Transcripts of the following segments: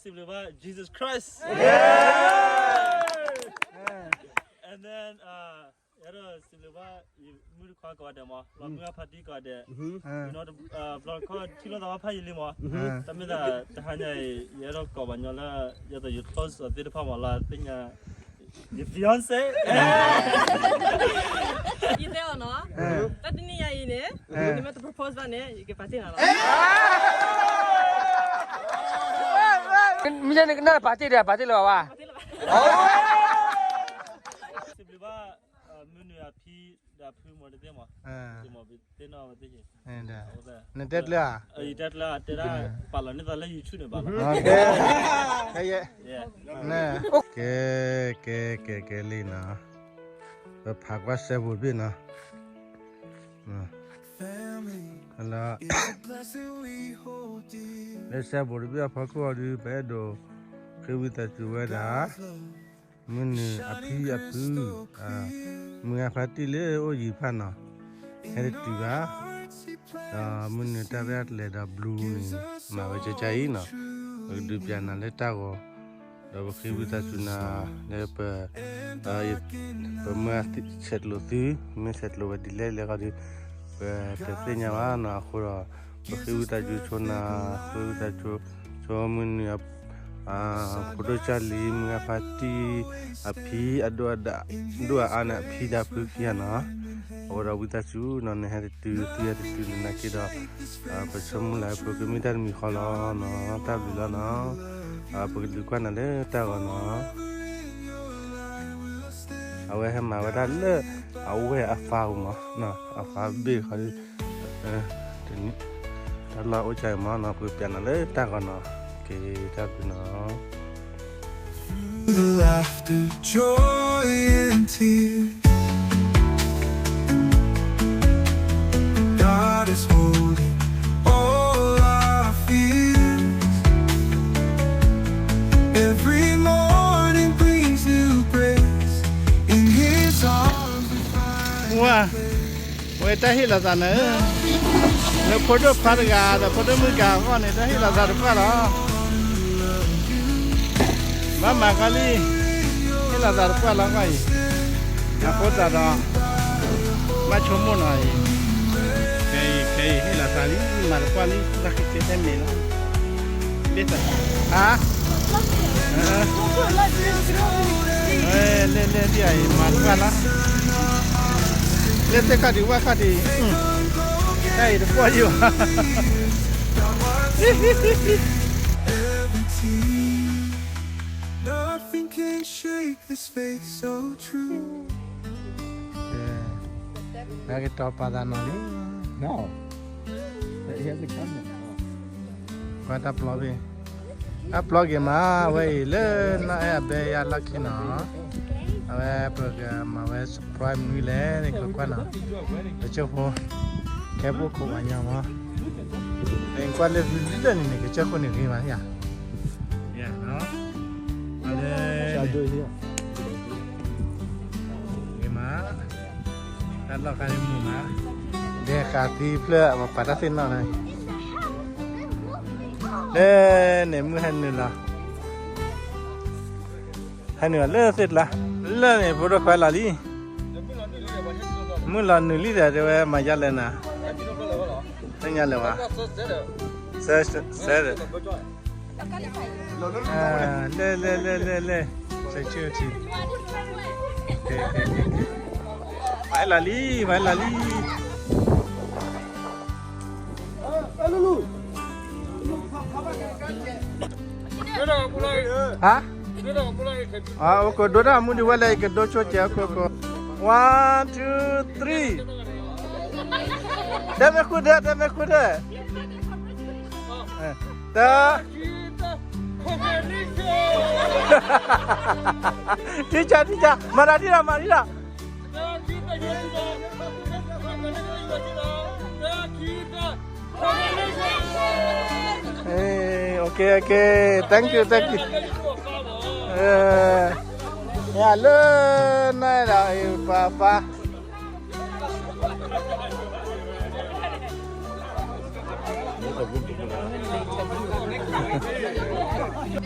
စံးဘျုးဘၣ် Jesus Christ. And then ယအဲၣ်ဒိးစံးဘျုးဘၣ် ယမုၣ်တခွါကိးဂၤဒဲးမး, လီၤမုၢ်အဖါတံၢ်ကိးဂၤဒဲး, ဘျီတခီထံၣ်လိာ်သးဘၣ်ဖးယံာ်လံမး, တၢ်မ့ၢ်သးတဟါညါအံၤ ယအဲၣ်ဒိးကိးပှၤညီလၢ ယသိးယ close သ့ၣ်တဖၣ်မးလၢသ့ၣ်ညါ ယ fiancé ယတဲအီၤနီၤ, တၢ်တနံၣ်ညါအံၤန့ၣ် နမ့ၢ်တ propose ဘၣ်န့ၣ် ယကပာ်တ့ၢ်နၤလီၤ. မ့ၢ်နကနၣ်ပာ်တ့ၢ်ဒီး ပာ်တ့ၢ်လၢၤဘၣ်. စံးဘျုးဘၣ် မုၢ်နုာ်အဖံဒီးအဖုမီၤတသ့ၣ်မး, မီၤတသ့ၣ်နီၣ်ဝဲသ့ၣ်, နတဲကျၢၤဧါ, ယတဲကျၢၤ တဲဒၣ် ပာ်လီၤန့ၢ်သးလၢ YouTube န့ၣ်ဘၣ်လီၤ. ကဲ ကဲ ကဲ ကဲလံနီၤ, ပဖးကွၢ်စဲဘူးတဘ့ၣ်နီၤ, လၢ လၢစဲဘူးတဘ့ၣ်အဖီခိၣ်အံၤဒုး ပအဲၣ်ဒိးဃ့ဝံသးစူၤဝဲဒၣ် မုၢ်နုာ်အဖံအဖု, မုၢ်ဂၤဖါတံၢ်လၢအိၣ်ယံၤတဖၣ်နီၤ, ဟဲတတုၤဘၣ်, ဒီးမုၢ်နုာ်တၢ်ရဲၣ်တၢ်ကျဲၤဒီး blue န့ၣ် မၤဝဲကၠၢကၠၢအံၤနီၤ, ပကဒုးပျးနၤလၢတၢ်ဂီၤ, ဒီးပဃ့ဝံသးစူၤနၤလၢပ ပမ့ၢ်ဆဲးကျိးသု, မ့ၢ်ဆဲးကျိးဝဲဒ်လဲၣ်လဲၣ်ဃီဒီး ပတသ့ၣ်ညါဘၣ်နီၤ, အဃိဒီး ပဃ့ဝံသးစူၤဆိနၤ, ဃ့ဝံသးစူၤ ဆိမုၢ်နုာ် ဖိဒိၣ်ကၢ်လံၤ မုၢ်ဂၤဖါတံၢ် အဖံအဒိၣ်အဒၣ် ဒိၣ်အအါန့ၣ် အဖံဒီးဖုခံဂၤနီၤ, အဝဲဒီးဝံသးစူၤနီၤ နဟဲတတုၤသုဟဲတတုၤလၢနၤက့ဒီး ပဆိကမိၣ်လၢပကမ့ၢ်တၢ်တမံၤဃီလီၤနီၤ, တၢ်ဘျုးလီၤနီၤ, ပကဒုးကွၢ်နၤလၢတၢ်ဂီၤနီၤ, အဝဲဟဲမၤဝဲဒၣ်လၢ အဝဲၢ်အဖါအူမး, အဖါဘ့ၣ်ဃီဒီး တနံၣ် တၢ်လီၢ်အိၣ်ကၢအံၤမးနီၤ ပကပျးနၤလၢတၢ်ဂီၤနီၤ, က့ၤ တၢ်ဘျုးနီၤ. Through the laughter, joy and tears, God is holding all our fears. Every morning brings new grace. In His arms we find ဝဲတၢ်ဟ့ၣ်လီၤသးန့ၣ်, လၢဖိဒိၣ်ခွါတဂၤဒီးဖိဒိၣ်မုၣ်တဂၤအဂီၢ်န့ၣ် တၢ်ဟ့ၣ်လီၤသးတပှၢ်လီၤ. ဘၣ်မၤကီလံ, ဟ့ၣ်လီၤသးတပှၢ်လီၤကွၢ်အံၤ, အဃိသတးဒီး ဘၣ်ဆိကမိၣ်နီၤအံၤ, ခဲအံၤ ခဲအံၤ ဟ့ၣ်လီၤသးလံ, မၤတပှၢ်လံ, လၢခံက့တဲမ့ၢ်လီၤ. ဟါ, လဲၣ်လဲၣ်ဒ်အံၤ မၤတပှၢ်လီၤ, လဲၣ်သ့ၣ်ခီၣ်ဒံးဝၣ်ခီၣ်ဒံး, တၢ်အံၤတပှၢ်ယိၣ်ဘၣ်. Nothing can shake this faith so true. နကတီၤပာ်သးနီၤလံ, ကွၢ်တၢ်ပျီဘ့ၣ်, တၢ်ပျီက့ၤမး, အဝဲအံၤလၢနီၢ်အဲၣ်အဘဲယါလီၢ်ခံနီၤ, အဝဲပကမၤဝဲ surprise မနုၤလဲၣ်န့ၣ် ကကွၢ်နီၤ, ကစၢၢ်ဖိ, ခဲဖိခိၣ်ပှၤညီမး, ကွၢ်လၢလၢန့ၣ်န့ၣ် ကစၢၢ်ခိၣ်န့ၣ်ဂ့ၤမးယါ, လၢ ဂ့ၤမး, တၢ်လီၢ်ခါန့ၣ်မုာ်မး, ဒဲဃာ်သံဖျၢၣ် ပှၤပာ်တၢ်သ့ၣ်နီၣ်န့ၣ်, လၢန့ၣ်မုၢ်ဟဲနုာ်လီၤ, ဟဲနုာ်လီၤလၢသ့ၣ်ကျါ, လၢန့ၣ် ဖိဒိၣ်ခွါလီၤလံ, မုၢ်လီၤနုာ်လံဒီး တဲဝဲမၤယါလဲၣ်နၤ, သ့ၣ်ညါလဲၣ်ဝဲ, စဲ စဲ လဲၣ် လဲၣ် လဲၣ် လဲၣ် လဲၣ် security, မၤလီၤလံ မၤလီၤလံ, ဟါ, အိၣ်ကဒိတၢ်မူဒံးဝဲလဲၣ် ယကဒိဆိကဲးအခိၣ်ခိၣ်, one two three, တဲမ့ၢ်ဃုဒဲး တဲမ့ၢ်ဃုဒဲး, တၢ် teacher teacher မၤတၢ်ဒ်ဒီး မၤဒ်ဒီး, okay okay, thank you thank you, ယလၢနဒီးပၢ်ပၢ် မုၢ်လီၤနုာ်လံ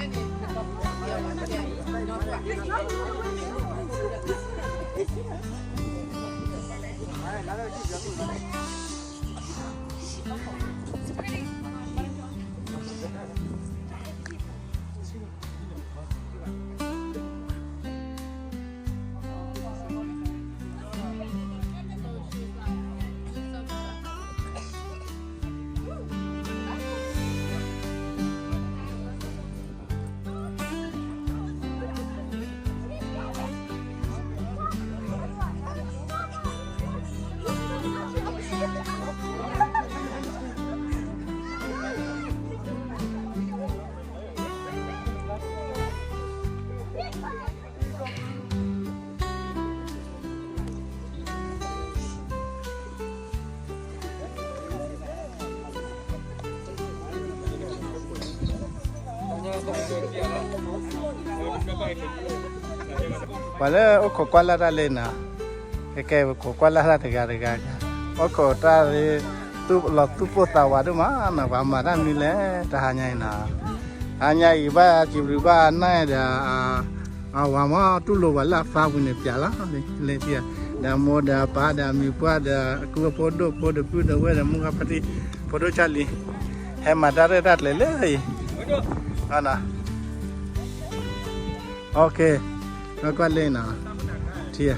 ပှၤလၢအိၣ်ခိးကွၢ်လၢ်တၢ်လၢနၤ, ကဲကဲ ပခိးကွၢ်လၢ်တၢ်တဂၤတဂၤ, အိၣ်ခိးတၢ်, လီၤသူၣ်ပိၢ်သးဝးဒိၣ်မးနီၤ, ပှၤမၤတၢ်မနုၤလဲၣ် တဟါညါအံၤနီၤ, ဟါညါအံၤဘၣ်စံးဘျုးဘၣ်နၢ်ဒီး အဝၤမ့ၢ်တူၢ်လိာ်ပှၤလၢအသါပူၤန့ၣ် ပျးလီၤ, လၢ, ဒီးအမိၢ်ဒီးအပၢ်ဒီးအမံၤပှၢ်ဒီးအကုၢ်အဖိဒိၣ်ဖိဒီးပုၢ်ဒီးဝဲၢ်ဒီးမုၢ်ဂၤဖါတံၢ် ဖိဒိၣ်ဆၣ်လံၤ, ဟဲမၤတၢ်ရဲၣ်တၢ်ကျဲၤလၢအံၤ, အ, ကဲ, ကွၢ်လၢနီၤ, ထံ,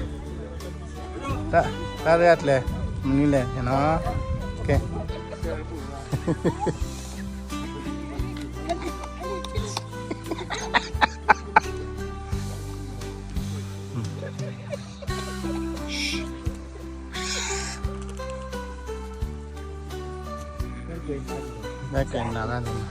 တၢ်ရဲၣ်တၢ်ကျဲၤ မနုၤလဲၣ်နီၤ, ကဲ ဘၣ်ကဲနၤလၢန့ၣ်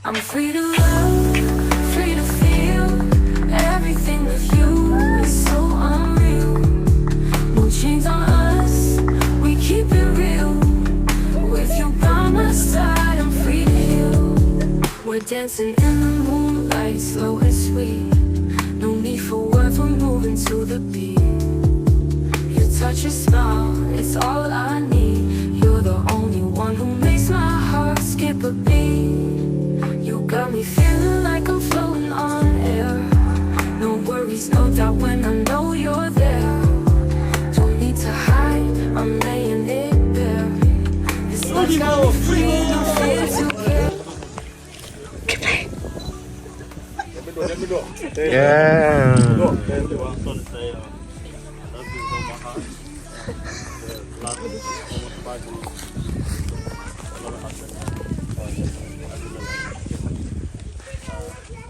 I'm free to love, free to feel. Everything with you is so unreal. No chains on us, we keep it real. With you by my side, I'm free to heal. We're dancing in the moonlight, slow and sweet. No need for words, we're moving to the beat. Your touch, your smile, it's all I need. You're the only one who makes my heart skip a beat. You got me feeling like I'm floating on air. No worries, no doubt when I know you're there. Don't need to hide, I'm laying it bare. This love's got me free, no fear to care. Yeah.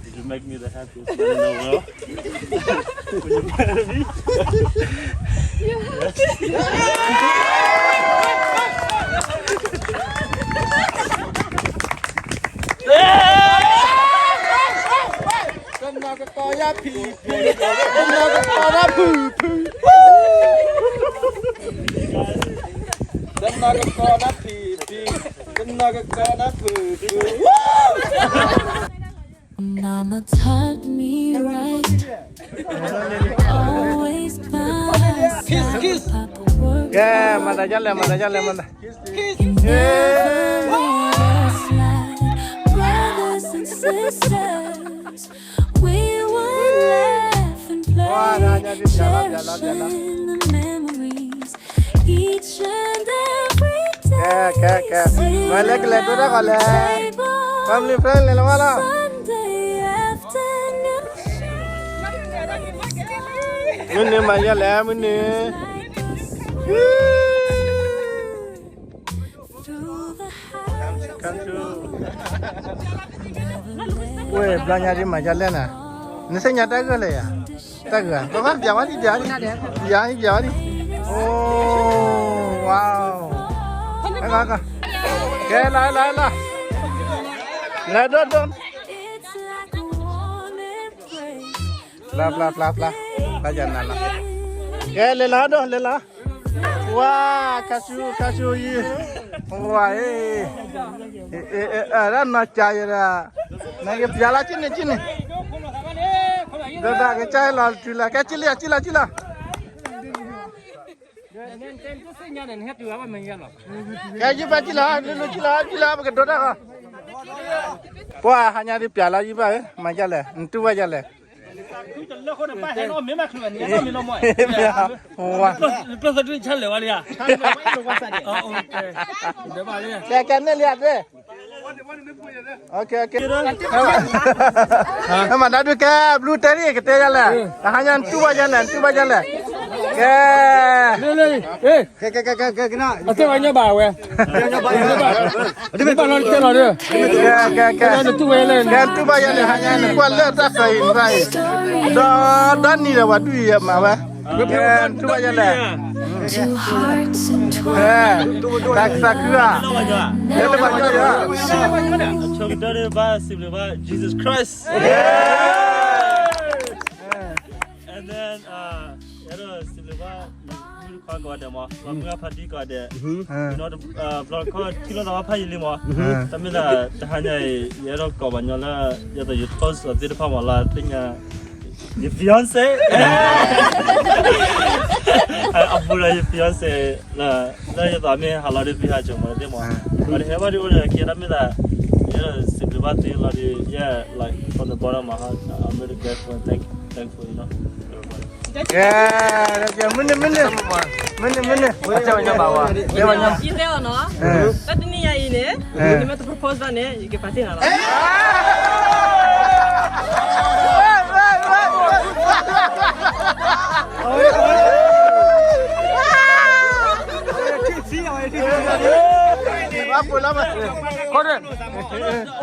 Did you make me the happiest man in the world? Were you proud of me? Yes. Thank you, guys. Mama taught me right. Always pass. Papa worked hard. Never let us slide. Brothers and sisters, we would laugh and play, cherish the memories. Each and every day, sitting round the table. Family friend လဲၤလီၤဝဲလီၤ. Sunday afternoon. မုၢ်နံၤမၤယဲလဲၣ် မုၢ်နံၤ. Through the house. ဝဲၢ် ဘျီညါဒ်မၤယဲလဲၣ်နၤ, နသ့ၣ်ညါတၢ်ဂၢၢ်လဲၣ်ယၤ. တၢ်ဂ့ၤ, ပဘၣ်ပျးဝဲဒံး, ပျးဝဲဒံး, ပျးဝဲဒံး, ပျးဝဲဒံး. Oh, wow. ကဲ လၢ လၢ လၢ လၢ ဒိၣ် ဒိၣ်. ပျး ပျး ပျး ပျး, ပျးယၤနၤလီၤ. ကဲ လဲၤလီၤ ဒိၣ် လဲၤလီၤ. ဝါ, ခါဆူ ခါဆူယံၤ. ဝါအံၤ, အဲ အဲ အဲ ဒၣ်နီၢ်ကၠါယဲဒၣ်, နကပျးလၢကၠံၣ်န့ၣ် ကၠံၣ်န့ၣ်, ဒီးဒၣ်ကစၢ်လီၤတုၤလၢ ကဲကၠံၣ်လံ ကၠံၣ်လံကၠံၣ်လံ, ကဲယုၢ်ဘၣ်ကၠံၣ်လံ လူလူကၠံၣ်လံ ကၠံၣ်လံ ပကဒိတၢ်ဃီ, ပှၤဟါညါဒုးပျးလၢယုၢ်ဘၣ်ဧၢ, မၤယလဲၣ် နတူၢ်ဘၣ်ယလဲၣ် ဝါ, ကဲကဲန့ၣ်လံဧါ, မၤတၢ်ဒုးကဲ ဘျုးတဲရံၣ် ကတဲယလဲၣ်, တဟါညါနတူၢ်ဘၣ်ယလဲၣ် နတူၢ်ဘၣ်ယလဲၣ်, ကဲ, အတဲဝဲညါဘၣ်ဝဲ, ဘၣ်လီၤတဲလီၤဒီး, ကဲ, ကဲ, ကဲ, နတူၢ်ဘၣ်ယလဲၣ် ဟါညါ နကွၢ်လၢတၢ်သးအံၤနဘၣ်အံၤ, ဒီးဒီနံၤဒီးပှၤဒုးယဲမၤဝဲ, ကဲ, နတူၢ်ဘၣ်ယလဲၣ် တၢ်ကသးခုဧါ, လၢပှၤကညီယၤ, ဆိကတၢၢ်ဘၣ်စံးဘျုးဘၣ် Jesus Christ, and then ယအဲၣ်ဒိးစံးဘျုးဘၣ် မုၣ်တခွါကိးဂၤဒဲးမး, လီၤမုၢ်အဖါတံၢ်ကိးဂၤဒဲး, ဘျီတခီထံၣ်လိာ်သးဘၣ်ဖးယံာ်လံမး, တၢ်မ့ၢ်သးတဟါညါအံၤ ယအဲၣ်ဒိးကိးပှၤကညီလၢ ယသိးယ close သ့ၣ်တဖၣ်မးလၢသ့ၣ်ညါ ယ fiancé အပူၤဒီးယ fiancé လၢယသိးမ့ၢ်ဟးလီၤဒ် သုဟးစိာ်မးသ့ၣ်မး, ပှၤတဟဲဘၣ်ဒ်အိၣ်ဒီးက့ၤတၢ်မ့ၢ်သး ယအဲၣ်ဒိးစံးဘျုးဘၣ်သုလီၤဒ် yeah, like from the bottom of my heart, I'm really grateful and thank, thankful, you know, everybody. ကဲ, မုၢ်နံၤ မုၢ်နံၤ, မုၢ်နံၤ မုၢ်နံၤ, ယတဲအီၤနီၤ, တၢ်တနံၤညါအံၤန့ၣ်, နမ့ၢ်တ propose ဘၣ်န့ၣ် ယကပာ်တ့ၢ်နၤလီၤ. ဃိဒ့,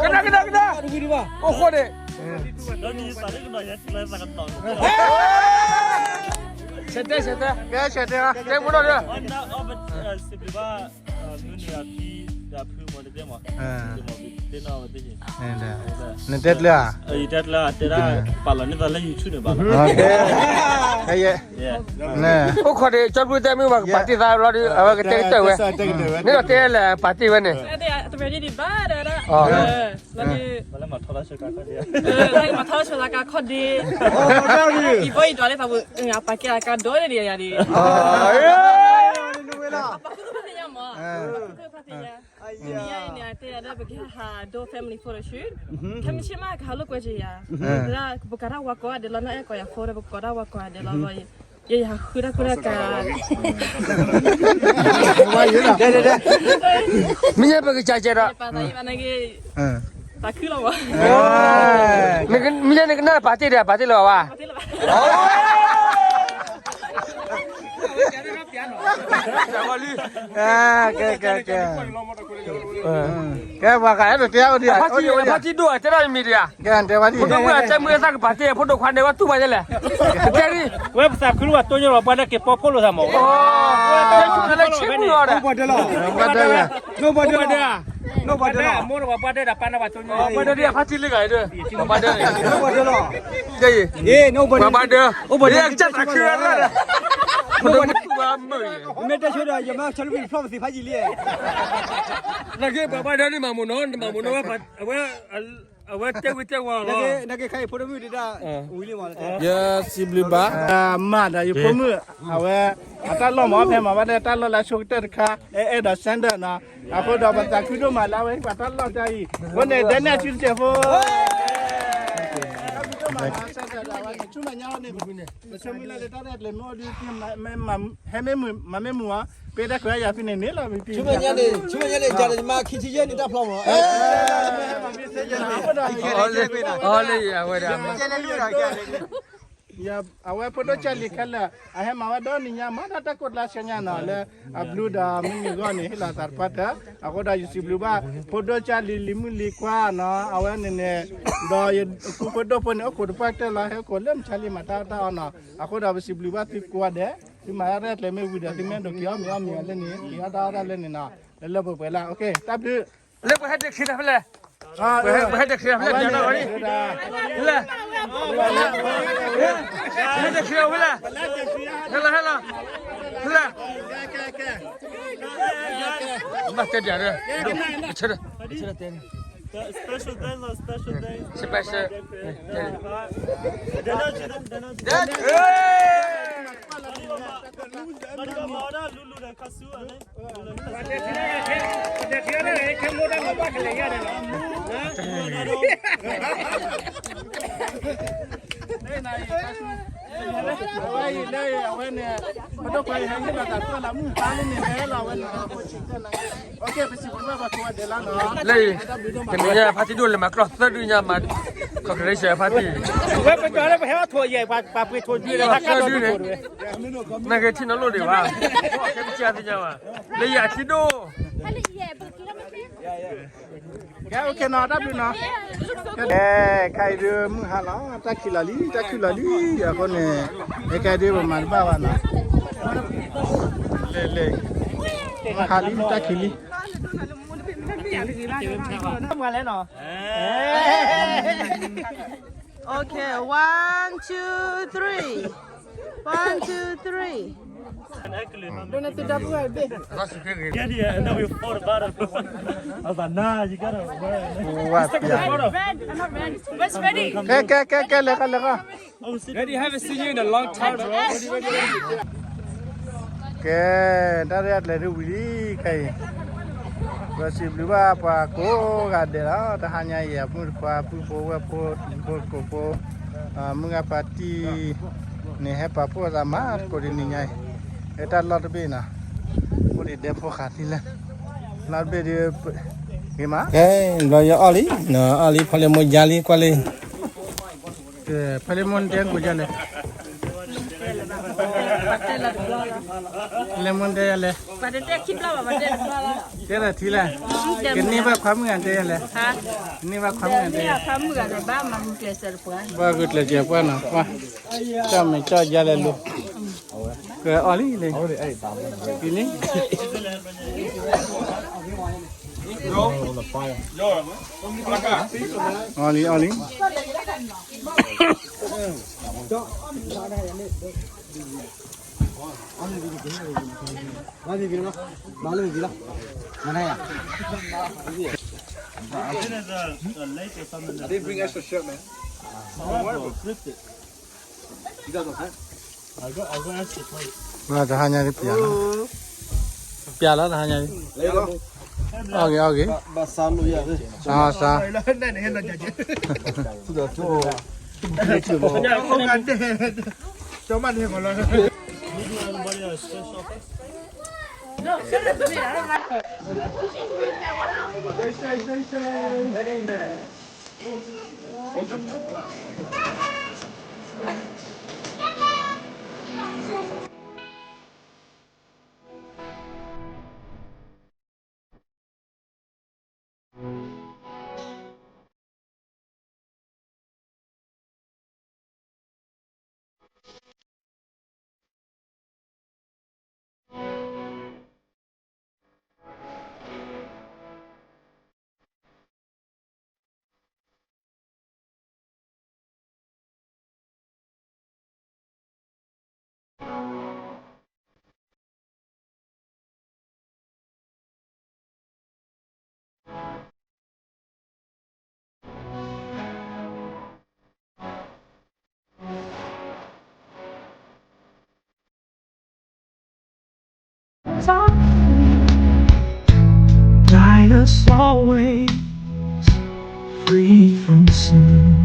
ကနၣ် ကနၣ် ကနၣ်, အိၣ်ဃိဒ့, ဆဲးတဲ ဆဲးတဲ, ကဲ ဆဲးတဲ, တဲဖိလီၤဒီး, စံးဘျုးဘၣ် မုၢ်နံၤအဖံဒီးအဖုမးတသ့မး, နတဲကျၢၤဧါ, ယတဲကျၢၤ တဲဒၣ် ပာ်လီၤန့ၢ်သးလၢ YouTube န့ၣ်ဘၣ်လီၤ, အိၣ်ခိးဒံး ကၠီဘုတဲမုၢ်ဘၣ်ကပာ်တ့ၢ်သးလီၤဒီး အဝဲကတဲကတၢၢ်ဝဲ, မ့ၢ်ဒီးတဲလဲၣ်ပာ်တ့ၢ်ဝဲန့ၣ်, လၢမၤထီၣ်လၢဆိကါခီၣ်ဒ့, လၢမၤထီၣ်လၢဆိကါခီၣ်ဒ့, အံၤဘီအံၤဒွးလၢသးပူၤ ပာ်ကဲအကါဒိၣ်န့ၣ်ယၤဒံး, အပာ်ခူသူၣ်ဖးသ့ၣ်ညါမး, အပာ်ခူသူၣ်ဖးသ့ၣ်ညါ, တနံၤညါအံၤန့ၣ် အတဲဒၣ်လၢပကဟးဒိ family photo shoot, ခဲမုၢ်ဆ့ၣ်မးကဟးလိာ်ကွဲက့ၤယၤ, ပကးတၢ်ဝါကိးဂၤဒဲးလီၤ နီၢ်အဲၣ်ကိးယၤ phone ဒီး ပကိးတၢ်ဝါကိးဂၤဒဲးလီၤ, ယဲယဟးဃုတၢ်ဖိတၢ်ကါ, မ့ၢ်ညါပကစၢ်ကဲဒီး, ပာ်သးယံၤဘၣ်နာ်က့, သးခုလီၤဘၣ်, မ့ၢ်ညါနကနၣ်ပာ်တ့ၢ်ဒီး ပာ်တ့ၢ်လၢၤဘၣ်, ကဲ ကဲ ကဲ ကဲ, ပှၤဂၤအဲၣ်ဒိးတဲအီၤဒံး, ဖါတံၢ်ဒိၣ်တဲဒၣ်မံၤဒံးဧါ, ကဲ တဲဝဲဒံး, ဖိဒိၣ်မုၣ်အတဲမုၢ်အသးကပာ်တ့ၢ် ဖိဒိၣ်ခွါန့ၣ် ဝဲတူၢ်ဘၣ်ယဲလဲၣ်, ကဲဒံး, ဝဲပသးခုလၢပှၤတိညိလီၤ ပှၤဒၣ်က့ၤပီခိၣ်လိာ်သးမး, ဝဲတဲဆူၣ်လၢဆံမုၢ်အီၤဒီး, ပှၤဒၣ်, ပှၤဒၣ်, မိၢ်ဒီးပှၤဘၣ်ဒၢဒီးပၢ်န့ၣ်ပှၤတိညိ, ပှၤဒၢဒံးဖါတံၢ်လံဂၤအံၤဒီး, ပှၤဘၣ်ဒၢ, ပှၤဘၣ်ဒၢ, ဖိဒိၣ်မုၣ်တူၢ်ဘၣ်မုာ်, မ့ၢ်တဲဆိဒီး ယမါဆီလံပျံၤဖျီၣ်ပသ့ၣ်ဖးယံာ်လံ, နာ်က့ပှၤဘၣ်ဒၢန့ၣ်မၤမုာ်နီၤ မၤမုာ်နီၤ, အဝဲ, အဝဲတဲဝံၤတဲဝီၤလီၤ, နာ်က့ခါအံၤဖိဒိၣ်မုၣ်ဒံးဒၣ်, ဝံၤလံမး, ယစံးဘျုးဘၣ်, မၤဒီးယဖိမုၣ်, အဝဲ, အတၢ်လီၢ်မၤအီၣ်ဖဲမၤဘၣ်ဒၢတၢ်လီၢ်လၢအဆိကတၢၢ်တခါ, အဲၣ်ဒိး sender နီၤ, အဃိဒီးပသးခုဒိၣ်မးလၢအဝဲဟ့ၣ်ပှၤတၢ်လီၢ်တၢ်အံၤ, အဃိန့ၣ် ဒဲန့ၣ်အစုတစဲးဖိ, တၢ်ဘျုးဒိၣ်မးနီၤ sender ဒီးအဝဲန့ၣ် ဆူမဲာ်ညါန့ၣ်, ပဆၢမုၢ်လၢ်လၢတၢ်ရဲၣ်ကျဲၤမ့ၢ်အိၣ်ဒုး, ဟဲမ့ၢ်မုာ်, မၤမ့ၢ်မုာ်ဧါ, ပ့တၢ်ခွဲးယာ်ဖဲန့ၣ်န့ၣ်လီၤ, ဆူမဲာ်ညါန့ၣ်, ဆူမဲာ်ညါန့ၣ် ယၤန့ၣ် ယမါခံဆံယဲၢ်နံၣ်တၢ်ဖျီမး, အဝဲဒၣ် အဝဲဖိဒိၣ်ကၢ်လံၤခဲလၢာ် အဟဲမၤဝဲဒီနံၤညါ မၤတၢ်တၢ်ကိၢ်တလါဆဲညါနီၤ လၢအဘျုးဒီးမုၢ်နံၤဂီၢ်န့ၣ် ဟ့ၣ်လီၤသးတပှၢ်တၢၢ်, အဃိဒီးယစံးဘျုးဘၣ် ဖိဒိၣ်ကၢ်လံၤ လံၤမုၣ်လံၤခွါနီၤ အဝဲန့ၣ်န့ၣ်, ဒီးယဖိဒိၣ်ဖိန့ၣ် အိၣ်ခိးတပှၢ်တၢၢ်လီၤ ဟဲအိၣ်ခိးလၢမုၢ်ဆါလံ မၤတၢ်အီၣ်တၢ်အီနီၤ, အဃိဒီးပစံးဘျုးဘၣ်သုကိးဂၤဒဲး, သုမၤတၢ်ရဲၣ်ကျဲၤမ့ၢ်ဝံၤဒီး သုမ့ၢ်အဲၣ်ဒိးက့ၤအီၣ်မ့ၤအီမ့ၤအီၤလၢန့ၣ် က့ၤအီၣ်တၢ်အီၣ်တၢ်လၢန့ၣ်နီၤ, လၢလၢပှဲၤပှဲၤလၢ တၢ်ဘျုး လၢပှၤဟဲဒုးခံတၢ်ဖဲလဲၣ်, ပှၤဟဲဒုးခံတၢ်ဖဲလဲၣ်, လဲၣ်, ဟဲတချ့ဝဲလဲၣ်, ဟဲလီၤ ဟဲလီၤ, ဟဲလီၤ, ဘၣ်တဲပျးဒီး, ဆၢဒီး, special day လီၤ, special day, special, အဝဲအံၤလၢအဝဲန့ၣ်, ပဒိၣ်ခွါအံၤဟဲဟ့ၣ်လီၤသးကွၢ်လၢမုၢ်ဟါလံန့ၣ် ဟဲလီၤဝဲန့ၣ်, လၢအံၤ, တနံၤညါဖါတံၢ်ဒိၣ်လဲၤမၤကျီၢ်သၢဒုညါမး, congratulation ဖါတံၢ်, ဝဲပကီၤလၢပဟဲအီၣ်ထိးယဲၢ် ပှၤပှ့ၤထိးဒုန့ၣ်, နာ်က့ထံၣ်နီၢ်လိၣ်ဒံးဘၣ်, ကဲပကၢ်သ့ၣ်ညါဘၣ်, လၢယၤထံၣ်ဒိၣ် ကဲ OK နီၤ, တၢ်ဘျုးနီၤ, ကဲ ခဲအံၤဒုးမုၢ်ဟါလီၤ, တၢ်ခံးလီၤလံ, တၢ်ခံးလီၤလံ, အဃိန့ၣ်, ခဲအံၤဒုးပမၤတဘၣ်ဘၣ်နီၤ, လဲၤလဲၤ, မုၢ်ဟါလံ တၢ်ခံးလံ, မလဲၤနီၤ, OK, one, two, three, one, two, three. ကဲ ကဲ ကဲ ကဲ လဲၤဃီ လဲၤဃီ, ကဲ တၢ်ရဲၣ်ကျဲၤဒုးဝံၤလံ ခဲအံၤ, ပစံးဘျုးဘၣ်ပှၤကိးဂၤဒဲးလီၤ, တဟါညါအံၤ အမုၣ်တခွါ ပုၢ်ဖိဝဲၢ်ဖိ တံၤဖိသကိးဖိ, မုၢ်ဂၤဖါတံၢ်န့ၣ် ဟဲပာ်ဖှိၣ်သးမၤသကိးတနံၤညါအံၤ, တၢ်လီၢ်တဘ့ၣ်နီၤ, အိၣ်ဒံးဒဲဖိဃာ်သံလၢ, လီၢ်တဘ့ၣ်ဒုး, ဂ့ၤမး, ကဲ, ဘျီယအီၣ်လံ, အီၣ်လံ ဖီလ့မိၢ်ယါလံ ကွၢ်လံ, ဖီလ့မိၢ်တဲကိးယါလဲၣ်, ဖီလ့မိၢ်တဲယါလဲၣ်, တဲလၢထံလဲၣ်, ကန့ၢ်ဘၣ်ခွါမုၣ်ဂၤတဲယါလဲၣ်, ကန့ၢ်ဘၣ်ခွါမုၣ်ဂၤတဲယါ, ဘၣ်ဂုာ်ကျဲးစၢးပှၤနီၤ, ကၠီၣ်မဲာ်ကၠီၣ်ယါလဲၣ်လိၤ, ကအီၣ်လံလံ, အီၣ်လံ, အီၣ်လံ, အီၣ်လံ, တဟါညါလံပျးလီၤ, ပျးလီၤတဟါညါလံ, အီၣ်ဂ့ၤ အီၣ်ဂ့ၤ, စါစါ, Guide us always, free from sin.